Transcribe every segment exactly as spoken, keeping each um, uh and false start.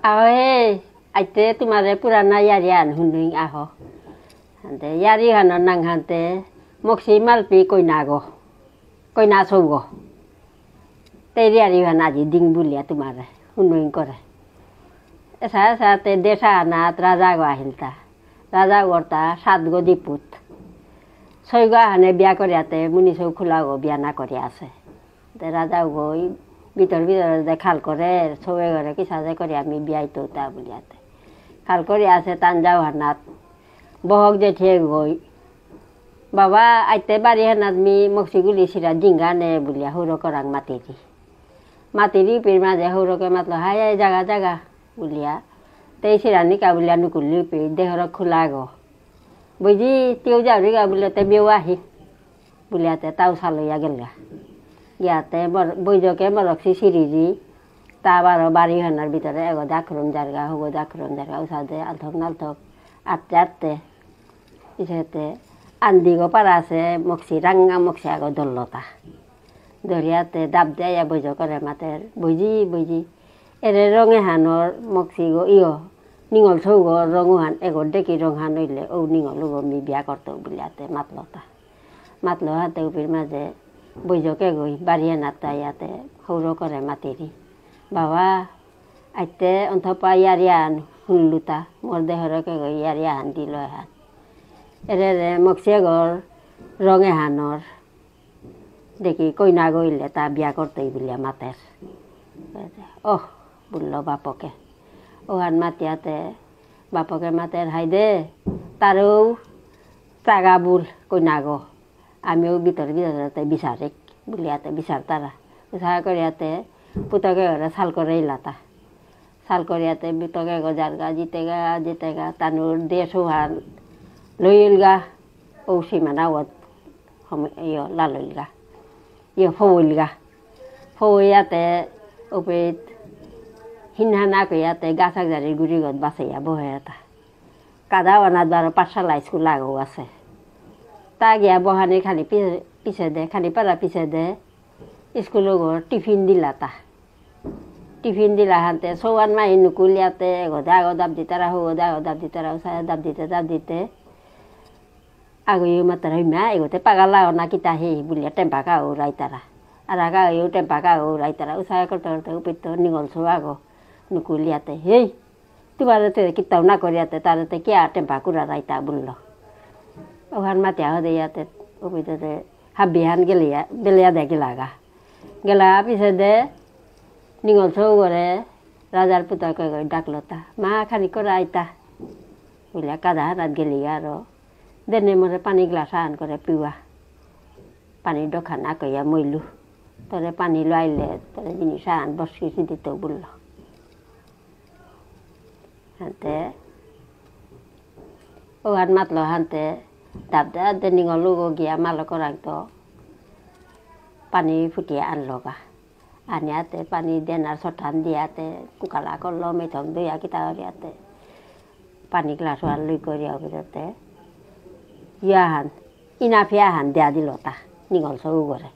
আহে, আইতে তোমারে পুরানা ইয়ারি আন হুনুইং আহ। হানতে ইয়ারি হানর নাং হানতে মকসি মালপি কইনাগো, কইনা সৌগো। তে ইয়ারি হান আজি দিং বুলিয়া তোমারে হুনুইং করে। এসা এসাতে দেশা হানাত রাজাগো আহিলতা। রাজাগরতা সাতগো দিপুত। ছয়গো হানে বিয়া করিয়াতে মুনি সৌ খোলাগো বিয়া না করিয়া আছে। তে রাজাগই ভিতর ভিতর দে খাল করে, সবে করে কিসাদে করে আমি বিয়াই তো তা বুলিয়াতে। খাল করে আছে তান যাও হানাত। বহক জেঠিয়ে গই। বাবা, আইতে বাড়ি হানাত মি মকসিগুলি সিরা জিঙ্গা নে বুলিয়া হুরো করাং মাতিরি। মাতিরি পির মাঝে হুরোকে মাতলো, "হাই, হাই, জাগা, জাগা," বুলিয়া। তেই সিরা নিকা বুলিয়া নুকুলি পি দেহর খোলা গো। বুঝি, তেও যাওরি গা বুলে তে বিও আহি। বুলিয়াতে তাও সালইয়া গেলগা। গিয়াতে বর-, বৈজকে মরকসি সিরিজি, তা বারো বাড়ি হানার ভিতরে এগো দাখরম জারগা, হগো দাখরম জারগা, উসাদে আলথক নালথক, আটতে আটতে, ইসেতে, আন্দিগো পারা আছে, মকসি রাঙ্গা মকসি আগো দল্লতা। দরিয়াতে দাব দিয়া বৈজকরে মাতের, বৈজি, বৈজি, এরে রঙে হানর মকসিগো ইয়ো, নিঙল সৌগো রঙ হান, এগো ডেকি রঙ হান হইলে, ও নিঙল উগো মি বিয়া করতো বুলিয়াতে মাতলতা। মাতলো হাতে উপির মাঝে বৈজকে গই বাড়িয়ে নাতা ইয়াতে হৌর করে মাতিরি। বাবা, আইতে অন্থপা ইয়ারিয়ান হুনলুতা, মোর দেহরকে গই ইয়ারিয়াহান দিল এহান। এরে রে মকসিয়ে গর রঙে হানর। দেখি কইনা গইলে তা বিয়া করতেই বুলিয়া মাতের। ওহ, বুলল বাপকে। ওহান মাতিয়াতে বাপকে মাতের হাই দে, তারও তাগা বুল কইনাগো। আমিও ভিতরে ভিতরে বিচারিক বুলিয়াতে বিচারতারা। বিচার করিয়াতে পুতকে ওরা সাল করে ইলাতা। সাল করিয়াতে পুতকে গো জারগা জিতেগা, জিতেগা, তানুর দেশ উহান লইলগা, ও সীমানা ওত হম-, ইয়ো লালইলগা। ইয়ো ফৌলগা। ফৌয়াতে ওপেত হিনহানা কইয়াতে গাছাক জারি গুড়ি গত বাসাইয়া বহেতা। কাদা ওয়ানা দ্বারা পাঠশালা স্কুল আগো আছে। তা গিয়া বহানি খানি পি-, পিছে দে, খানি পারা পিছে দে, স্কুল গো টিফিন দিলা তা। টিফিন দিলা হানতে সৌয়ান মাই নুকুলিয়াতে, এগো দা গো দাব দিতারা, হো গো দা গো দাব দিতারা, উসায়া দাব দিতে, দাব দিতে। আগো ইউ মাতারা হইমা, এগোতে পাগালা ওনা কিতা হে, বুলিয়া টেম্পা কা ও রাইতারা। আর আগা ইউ টেম্পা কা ও রাইতারা, উসায়া করতে করতে উপিত নিঙল সৌ আগো নুকুলিয়াতে, হেই, তোমারে তে কিতাও না করিয়াতে, তারে তে কিয়া টেম্পা কুরা রাইতা বুলল। ওহান মাতিয়া হদে ইয়াতে, ওবিতে তে হাব্বি হান গেলিয়া, বেলিয়া দে গেলাগা। গেলা পিছে দে, নিঙল সৌ গরে, রাজার পুতকে গই ডাকলতা। মা খানি করে আইতা। বুলিয়া কাদা হানাত গেলিগা আরো। দেনে মোরে পানি গ্লাস আন করে পিওয়া। পানি দোকান আকইয়া মইলু। তোরে পানি লইলে, তোরে জিনিস আন বসকি দিতে বুলল। হানতে, ও আর মাতলো হানতে, দাব দে, দে নিঙলুগো গিয়া মালো করাং তো, পানি ফুটিয়া আনলো গা। আনিয়াতে পানি দেনার সঠান দিয়াতে, কুকালা করলো, মেথম দইয়া কিতা করিয়াতে, পানি গ্লাস ওয়ান লুই করিয়া বিরতে, ইয়াহান, ইনাফিয়া হান দিয়া দিল তা, নিঙল সৌ গরে।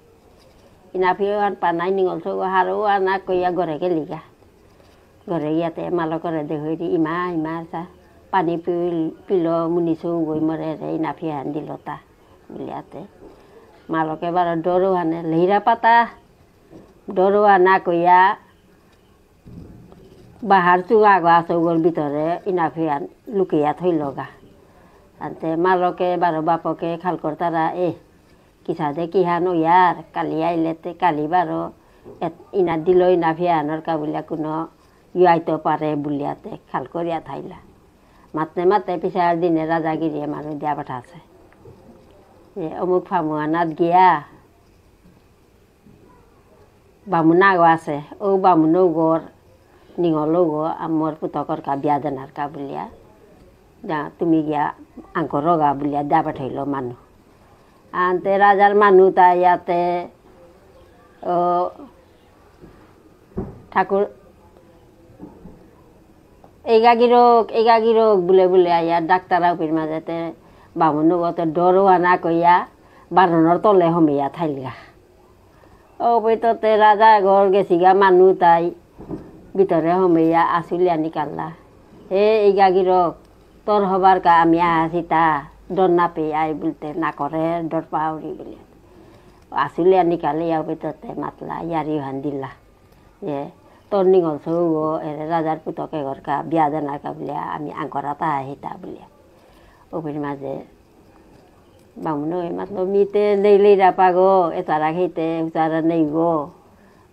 ইনাফিয়া হান পানাই নিঙল সৌ হারো আনা কইয়া গরে গেলিগা। গরে ইয়াতে মালো করে দেহরি ইমা, ইমা সা, পানি পিল-, পিল মুনি সৌ গই মরে রে, ইনাফিয়া হান দিল তা, বুলিয়াতে। মালকে বারো ডরো হানে, লেহিরা পাতা, ডরো আনা কইয়া, বাহার চুঙা গো আসৌগর ভিতরে ইনাফিয়ান লুকিয়া থইলগা। আনতে মালকে বারো বাপকে খাল করতারা, এ, কিসাদে কিহান ইয়ার, কালি আইলেতে কালি বারো, এত-, ইনা দিল ইনাফিয়ানর কা বুলিয়া কোনো ইয়াইতো পারে বুলিয়াতে খাল করিয়া থাইলা। মাততে মাততে পিছার দিনে রাজাগিরিয়ে মানু দিয়া পাঠাছে। যে অমুক ফামুয়ানাত গিয়া, বামুন আগো আছে, ও বামুন গর, নিঙল গো, আমার পুতকর কা বিয়া দেনার কা বুলিয়া, যা তুমি গিয়া আঙ্কর রগা বুলিয়া দা পাঠাইল মানু। আনতে রাজার মানু তা ইয়াতে, ও, ঠাকুর, এইগা গিরক, এইগা গিরক বুলে বুলে আইয়া ডাক্তার আউপির মাঝেতে বামুন গতে ডরো আনা কইয়া বারনর তলে হমিয়া থাইলগা। ও বইততে রাজা ঘর গেছিগা মানু তাই। ভিতরে হমেয়া আসুলিয়া নিকাল্লা। হে ইগা গিরক, তোর হবার কা আমি আহাসিতা, ডর না পেয়ে আই বুলতে না করে, ডর পাউরি বুলিয়া। আসুলিয়া নিকালে ইয়া ভিতরতে মাতলা, ইয়ারি হান দিলা। যে, তোর নিঙল সৌগো, এরে রাজার পুতকে ঘরকা, বিয়া দেনার কা বুলিয়া, আমি আঙ্করাতা আহিতা বুলিয়া। ওপির মাঝে বামুন ওই মাতলো, "মিতে নেইলেই রাপাগো, এতারা খেতে উতারা নেইগো।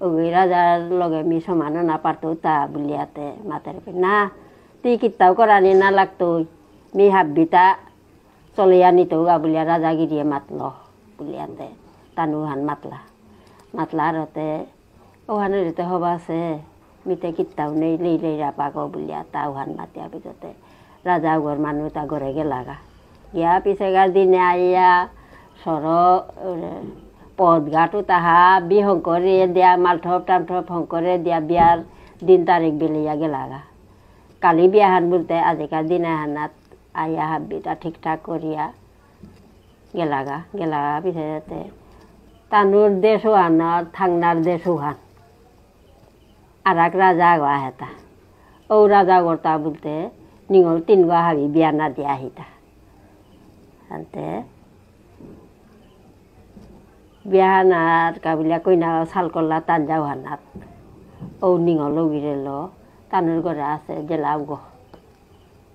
ওগই রাজার লগে মি সমান না পারতো তা," বুলিয়াতে মাতের পে, "না, তুই কিত্তাও করানি না লাগতোই। মি হাব্বিতা চলিয়া নিতোগা," বুলিয়া রাজাগিরিয়ে মাতলো, বুলিয়াতে তানু হান মাতলা। মাতলা আরতে ওহানে যেতে হবা আছে, মিতে কিত্তাও নেই, লেই লেই রাপাগো বুলিয়া, তা ওহান মাতিয়া পিছতে রাজা উগর মানু তা ঘরে গেলাগা। গিয়া পিছেগার দিনে আইয়া সর, পথ ঘাটু তাহা বি হংকরে দিয়া, মালঠপ টামঠপ হংকরে দিয়া, বিয়ার দিন তারিখ বেলিয়া গেলাগা। কালি বিয়াহান বুলতে আজিকার দিন আহানাত আইয়া হাব্বিতা ঠিকঠাক করিয়া গেলাগা, গেলাগা পিছে যেতে তানুর দেশ ওহান আর থাংনার দেশ ওহান। আর এক রাজা আগো আহেতা। ও রাজা গরতা বুলতে নিঙল তিনগো হাবি বিয়া না দিয়া আহিতা। আনতে বিয়াহানার কাবিলা কইনা সাল করলা তান যাওহানাত। ও নিঙল গিরেলো তানুর ঘরে আছে জেলাউগো।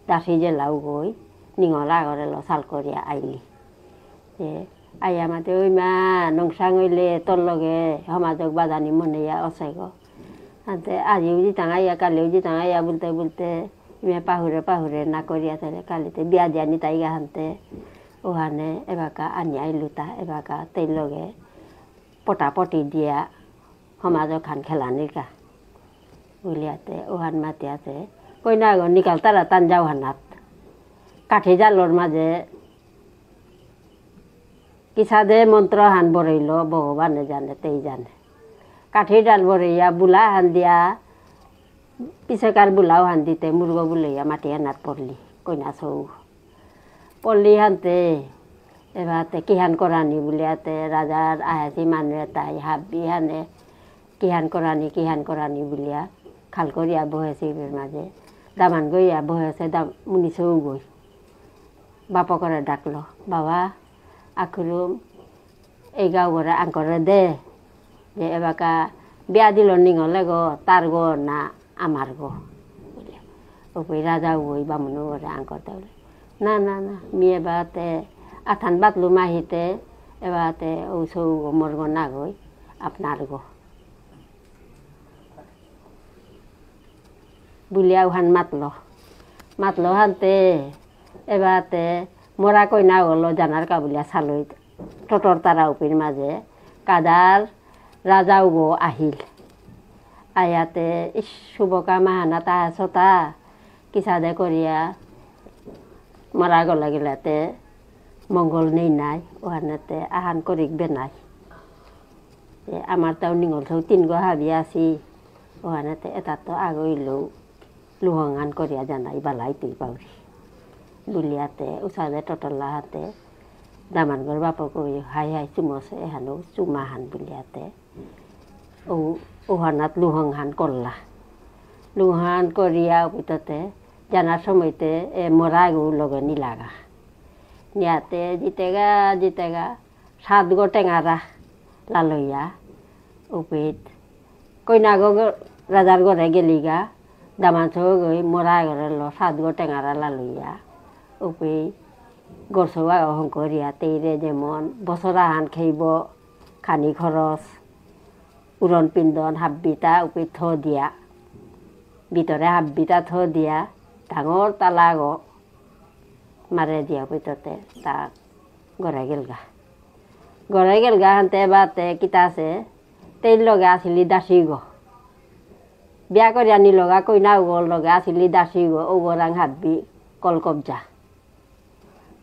দাসী জেলাউগই নিঙল আগরেলো সাল করিয়া আইলি। যে আইয়া মাতে, "ওই মা, নংসাং হইলে তোর লগে সমাজক বাদানি মনে ইয়া অসেগো।" আনতে আজিও জিতাং আইয়া, কালিও জিতাং আইয়া বুলতে বুলতে ইমে পাহুরে পাহুরে না করিয়া তাহলে কালিতে বিয়া দিয়া নিতাইগা হানতে ওহানে এবাকা আনি আইলুতা, এবাকা তেই লগে পটাপটি দিয়া সমাজক খান খেলানির কা। বুলিয়াতে ওহান মাতিয়াতে কইনা আগো নিকাল তারা তান যাওহানাত। কাঠি জালর মাঝে কিসাদে মন্ত্র হান বরইল, ভগবানে জানে, তেই জানে। কাঠি ডাল বরইয়া বুলা হান দিয়া, পিছেকার বুলাও হান দিতে মুরগ বুলইয়া মাটি হানাত পড়লি, কইনা সৌ। পড়লি হানতে, এবাতে কিহান করানি বুলিয়াতে, রাজার আহেসি মানু এতাই হাবি হানে, কিহান করানি, কিহান করানি বুলিয়া, খাল করিয়া বহেসি ইবের মাঝে, দামান গইয়া বহেসে দাম-, মুনি সৌগই। বাপকরে ডাকলো, "বাবা, আখুরুম, এই গাঁও ঘরে আঙ্করে দে, যে এবাকা বিয়া দিল নিঙলে গো, তার গো না আমার গো?" বুলে। ওপরে রাজা ওই বামুন ওরে আঙ্কর দে বুলে, "না, না, না, মি এবাতে আথান বাতলু মাহিতে, এবাতে ও সৌ গো মোর গো না গই, আপনার গো।" বুলিয়া উহান মাতলো। মাতলো হানতে, এবাতে মরা কইনা গলো জানার কা বুলিয়া সালই টটর তারা উপির মাঝে কাদার রাজা উগো আহিল। আয়াতে, "ইস, শুভ কাম আহানাত আহেসতা, কিসাদে করিয়া মরা গলা গেলাতে মঙ্গল নেই নাই, ওহানেতে আহান করিক বেনাই।" এ, আমার তাও নিঙল সৌ তিনগো হাবি আসি, ওহানেতে এতাত তো আগইলো লুহংহান করিয়া জানাই বালাই তুই পাউরি। বুলিয়াতে, উসাদে টটলা হাতে, দামানগর বাপক কই, "হাই হাই চুমসে, এহানো চুমাহান," বুলিয়াতে। ও, ওহানাত লুহংহান করলা। লুহংহান করিয়া উপিততে, জানার সময়তে, এ, মরাগু লগে নিলাগা। নিয়াতে, জিতেগা, জিতেগা, সাতগো টেঙারা লালইয়া, উপিত। কইনাগো গ-, রাজার ঘরে গেলিগা, দামান সৌগই মরা ঘরে লো, সাতগো টেঙারা লালইয়া, উপি গরসৌগা হংকরিয়া, তেইরে যেমন বছর আহান খেইব, খানি খরচ, উরন পিন্দন, হাব্বিতা, উপি থ দিয়া, ভিতরে হাব্বিতা থ দিয়া, ডাঙর তালাগো, মারে দিয়া পিততে তা ঘরে গেলগা। ঘরে গেলগা হানতে বাতে কিতা আছে, তেই লগে আসিলি দাসী গো। বিয়া করিয়া নিলগা কইনা ওগর লগে আসিলি দাসী গো, ওগরাং হাব্বি কল কবজা।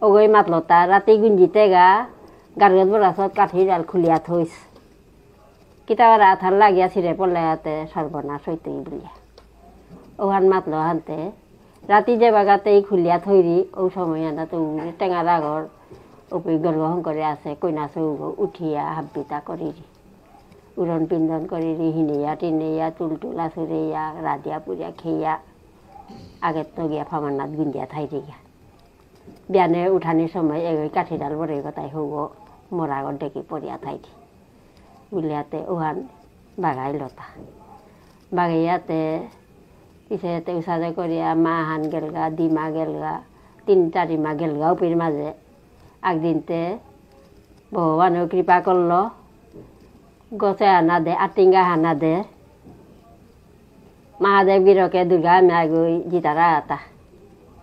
ওগই মাতলতা রাতি গুঞ্জিতেগা, গারগত বরাসত কাঠি ডাল খুলিয়া থইস। কিতাবারে আথার লাগিয়া ছিঁড়ে পড়লে আতে সর্বনাশ হইতই বুলিয়া। ওহান মাতলো হানতে, রাতি যে বাগাতেই খুলিয়া থইরি, ও সময় আনা তো টেঙার আগর, উপি গর্গ হংকরে আছে, কইনা সৌগ উঠিয়া হাব্বিতা করিরি। উড়ন পিন্দন করিরি হিনেয়া টিনেয়া তুলতুলা সুরেয়া রাধিয়া পুরিয়া খেয়া আগেত্ত গিয়া ফামানাত গুঞ্জিয়া থাইরিগা। বিয়ানে উঠানির সময় এগই কাঠিডাল বরে গতাই হৌগ মরাগর ডেকি পড়িয়া থাইরি। বুলিয়াতে উহান বাগাইলতা। বাগাইয়াতে পিছেতে উসাদে করিয়া মা হান গেলগা, দিমা গেলগা, তিন চারি মা গেলগা উপির মাঝে। একদিনতে ভগবানও কৃপা করল, গছে হানা দে, আটিঙ্গা হানা দে। মহাদেব গিরকে দুর্গা মাগই জিতারা আতা।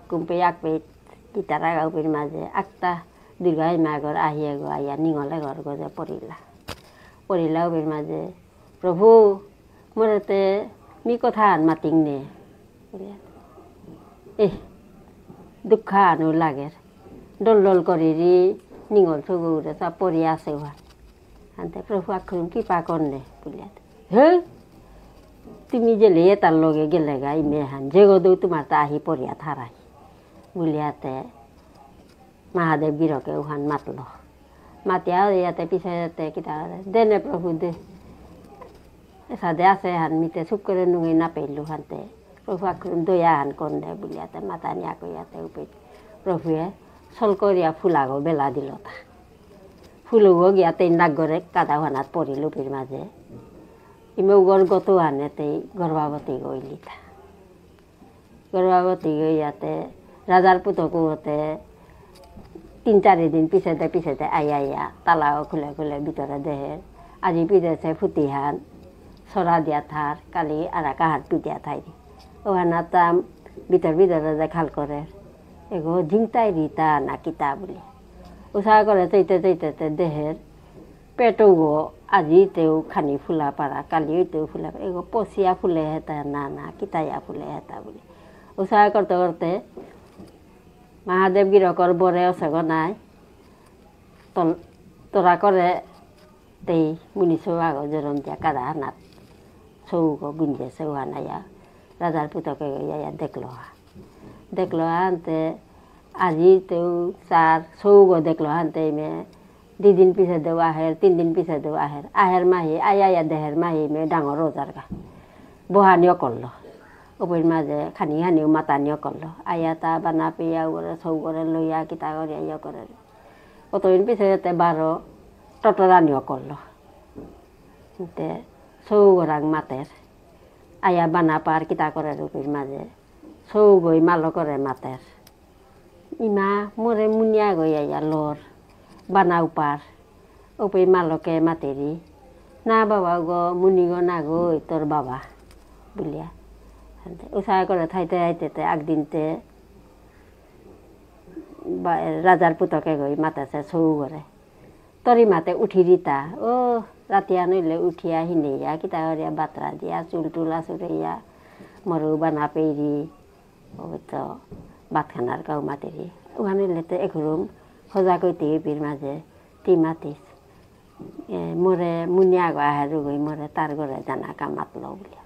কুম্পে আকপে জিতারা গাউপির মাঝে আকতা দুর্গা মাগর আহিয়ে গো আইয়া নিঙলে ঘর গজে পড়িলা। পড়িলা উপির মাঝে, "প্রভু, মোরেতে মি কথা আন মাতিং নে।" বুলিয়া। এহ, দুঃখ আনো লাগের। ডল ডল করিরি নিঙল সগুরে তা পড়ি আছে ওহান। আনতে প্রভু আকরুম কৃপা করনে বুলিয়াতে। "হে, তুমি জেলে এতার লগে গেলে গাই মেহান, যে গদৌ তোমার তা আহি পড়িয়া থারাই।" বুলিয়াতে মহাদেব গিরকে উহান মাতল। মাতিয়া ইয়াতে পিছে ইয়াতে কিতা, "দে নে প্রভু দে। এসাদে আছে হান মিতে চুপ করে নুঙে না পেলু হানতে। প্রভু আকরুম দয়া হান কর দে," বুলিয়াতে মাতা নিয়া কইয়াতে উপে প্রভুয়ে সল করিয়া ফুলাগো বেলা দিল তা। ফুলগো গিয়া তেই নাগরে কাদা হানাত পড়িল উপের মাঝে। ইমে উগর গত হানে তেই গর্ভাবতী গইলি তা। গর্ভাবতী গইয়াতে রাজার পুতকু হতে তিন চারি দিন পিছেতে পিছেতে আইয়া আইয়া তালাও খুলে খুলে ভিতরে দেহের। আজি পিদেছে ফুতিহান সরা দিয়া থার, কালি আরাকা হাত পিদিয়া থাইরি। ওহানা তাম ভিতর ভিতরে দেখাল করে। এগো জিংতাই রিতা না কিতা বুলি। উসা করে তৈতে তৈতে তে দেহের। পেটৌগো আজি তেও খানি ফুলা পারা, কালি তেও ফুলা পারা, এগো পচিয়া ফুলে হেতা না না, কিতাইয়া ফুলে হেতা বুলি। উসা করতে করতে মহাদেব গিরকর বরে অসগ নাই, তল-, তোরা করে তেই মুনি সৌ আগো জরম দিয়া কাদা হানাত সৌগো গুঞ্জে সৌ হানাইয়া রাজার পুতকে ইয়া ইয়া দেখলো হা। দেখলো হানতে আজি তেও চার সৌগো দেখলো হানতে ইমে দুই দিন পিছে দেও আহের, তিন দিন পিছে দেও আহের। আহের মাহি, আয়া আয়া দেহের মাহি ইমে ডাঙর রোজার গা। বহানিও করলো। ওপর মাঝে খানি খানিও মাতানিও করলো। আয়া তা বানা পিয়া উগরে সৌগরে লইয়া কিতা করিয়া ইয়া করে। কতদিন পিছে যেতে বারো টটরানিও করলো। তে সৌগরাং মাতের। আয়া বানা পার কিতা করে রূপের মাঝে। সৌগই মালো করে মাতের। ইমা মোরে মুনিয়া গই আয়া লর। বানা উপার। ওপে মালকে মাতেরি। না বাবা গো, মুনিগো না গই, তোর বাবা। বুলিয়া। উসা করে থাইতে থাইতে তে একদিন তে বা-, রাজার পুতকে গই মাতেছে সৌগরে। তরি মাতে উঠি দিতা। ও, রাতিয়া নইলে উঠিয়া হিনেয়া, কিতা করিয়া বাতরা দিয়া, চুল টুল আসুরেয়া, মরু বানা পেরি। ও তো ভাত খানার কাউ মাতেরি। ওখানে লেতে একরুম হজা কইতে বির মাঝে তি মাতিস। এ, মোরে মুনিয়া গো আহেরু গই মোরে তার ঘরে জানা কা মাতলো বুলিয়াতে।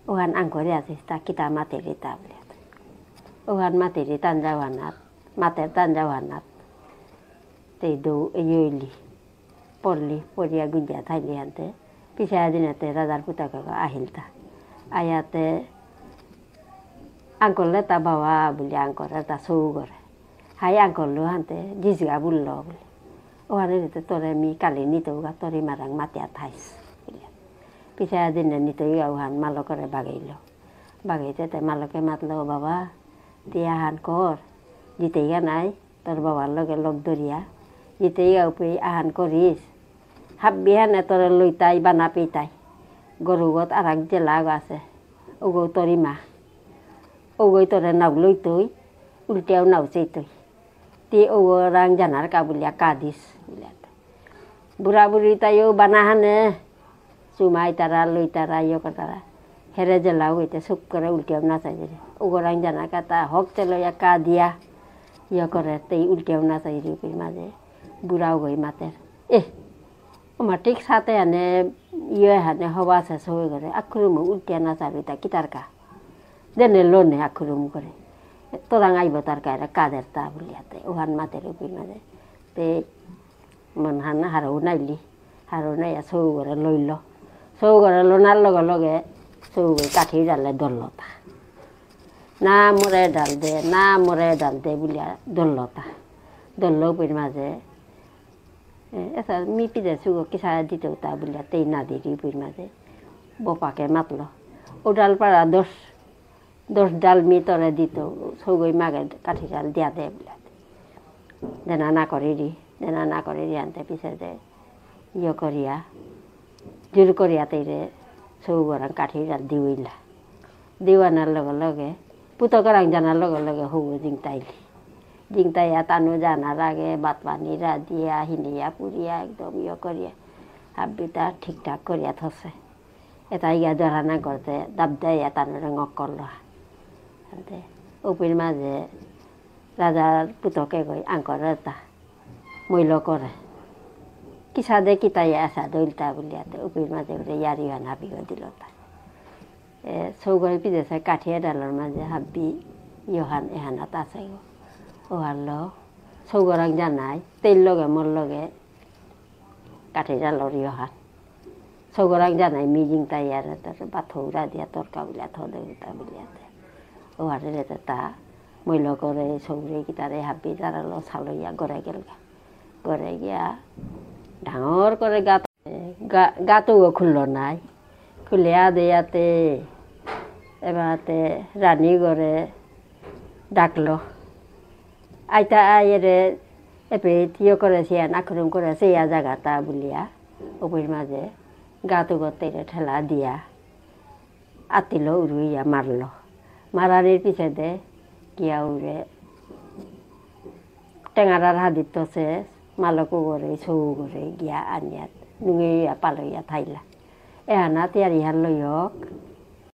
ওহান আঙ্করে আসিস তা কিতা মাতেরি তা বুলিয়াতে। ওহান মাতেরি তান যাওয়ানাত, মাতের তান যাওয়ানাত। তেই দৌ এই ইলি। পড়লি, পড়িয়া গুঞ্জিয়া থাইলি হানতে। পিছে দিনেতে রাজার পুতাকে আহিলতা। আয়াতে আঙ্কলে তা বাবা বুলি আঙ্করে তা সৌগরে। হাই আঙ্কল লো হানতে জিজগা বুললো বুলি। ওহানে দিতে তোরে মি কালি নিতে উগা তোরে মারাং মাতিয়া থাইস। পিছে দিনে নিতে উগা ওহান মালকরে বাগেইলো। বাগেইতে তে মালকে মাতলো, "বাবা, তি আহান কর, জিতেইগা নাই, তোর বাবার লগে লগ ধরিয়া, জিতেইগা উপে আহান করিস। হাব্বিহানে তোরে লইতাই বানা পেইতাই। গরুগত আর এক জেলা আছে, ওগো তোর ইমা। ওগোই তোরে নাও লইতই, উল্টিয়াও নাও চেইতই। তি ওগো রাং জানার কা বুলিয়া কাদিস।" বুড়া বুড়ি তাইও বানাহানে, চুমাই তারা, লই তারা, ইয়ে করে তারা। হেরে জেলা হইতে চুপ করে উল্টিয়াও না চাই রে। ওগরাং জানা কাতা হক চলো ইয়া কা দিয়া, ইয়ে করে তেই উল্টিয়াও না চাই রে, উপরে মাঝে বুড়াও গই মাতের। এ, ওমা ঠিক সাথে আনে, ইয়ে হানে হবা শেষ হয়ে গেলে, আখুরুম উল্টিয়া না চাবি তা কিতার কা। দেনে লোনে আখুরুম করে। তোরাং আইব তার কা এরা কাদের তা বুলিয়াতে, ওহান মাতের উপরে মাঝে। তে মনহান হারাও নাইলি। হারৌ নাইয়া সৌগরে লইল। সৌগরে লনার লগে লগে সৌগই কাঠি ডালে দলতা। না মোরে ডাল দে, না মোরে ডাল দে বুলিয়া দলতা। দলল উপেইর মাঝে, এ, এসা মি পিদে সৌগ কিসা দিতৌতা বুলিয়া তেই না দেরি উপেইর মাঝে। বপাকে মাতল। ও ডাল পারা দশ, দশ ডাল মি তরে দিতৌ, সৌগই মাগে কাঠি ডাল দিয়া দে বুলিয়া। দেনা না করেরি, দেনা না করেরি আনতে পিছে দে ইয়ে করিয়া, জোর করিয়া তেইরে সৌগরাং কাঠি ডাল দিউইলা। দিওয়ানার লগে লগে, পুতকরাং জানার লগে লগে হৌ জিংতাইলি। জিংতাইয়া তানু জানার আগে ভাত পানি রাধিয়া, হিনিয়া পুরিয়া, একদম ইয়ে করিয়া, হাব্বিতা ঠিকঠাক করিয়া থসে। এতা ইয়া ধরা না করতে, দাবদাইয়া তানুরে ঙক করল। আনতে, উপেইর মাঝে রাজার পুতকে গই আঙকরে তা, মইল করে। কিসা দে কিতা ইয়া আসা দইলতা বুলিয়াতে, উপেইর মাঝে উরে ইয়ারি হান হাবিগ দিলতা। এ, সৌগরে পিদেসে কাঠিয়া ডালর মাঝে হাব্বি ইয়হান এহানাত আসে গো। ও হারল, সৌগরাং জানাই, তেইর লগে মোর লগে কাঠি ডালর ইয়হান। সৌগরাং জানাই মি জিংতাইয়ারে তার বাথৌরা দিয়া তরকা বুলিয়া থ দেউতা বুলিয়াতে। ও হারে রে তা মইল করে সৌরে কিতারে হাব্বি তারালো সালইয়া ঘরে গেলগা। ঘরে গিয়া ডাঙর করে গাত, গা-, গাতগ খুলল নাই। খুলিয়া দেয়াতে এবাতে রানী ঘরে ডাকল। আইতা আইরে এপে ইয়ে করে সিয়া নাখরুম করে সিয়া জাগাতা বুলিয়া। উপেইর মাঝে গাতগ তেইরে ঠেলা দিয়া আতিল উরুইয়া মারল। মারানির পিছেদে গিয়া উরে টেঙারার হাদিত থসে মালকগরে, সৌগরে গিয়া আনিয়া নুঙেইয়া পালইয়া থাইলা। এহানাত ইয়ারিহান লয়ক,